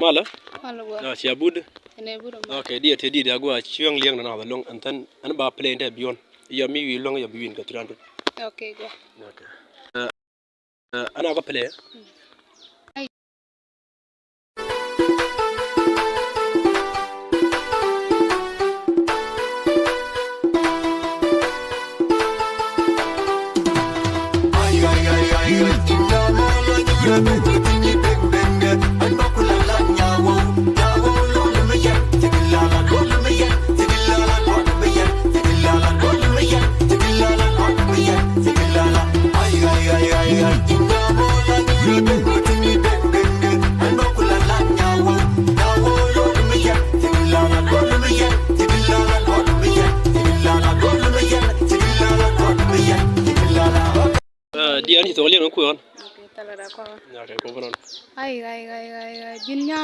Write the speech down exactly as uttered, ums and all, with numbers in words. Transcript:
Malä? Malä gua. Ah, cia but. Ɛn ɛ but ma. Okay, diɛ te dit ya gua cuɛŋ liɛŋ na na loŋ and then ɛn ba play in te bion. Ya mi wi loŋ ya bi win ka three hundred. Okay, gua. Okay. Uh, uh, ana ka play. Ah, diɛn ci thok liɛn kuɔn. Okay, thala da kɔn. Okay, kɔn. Ai, ai, ai, ai, ai, jin nya.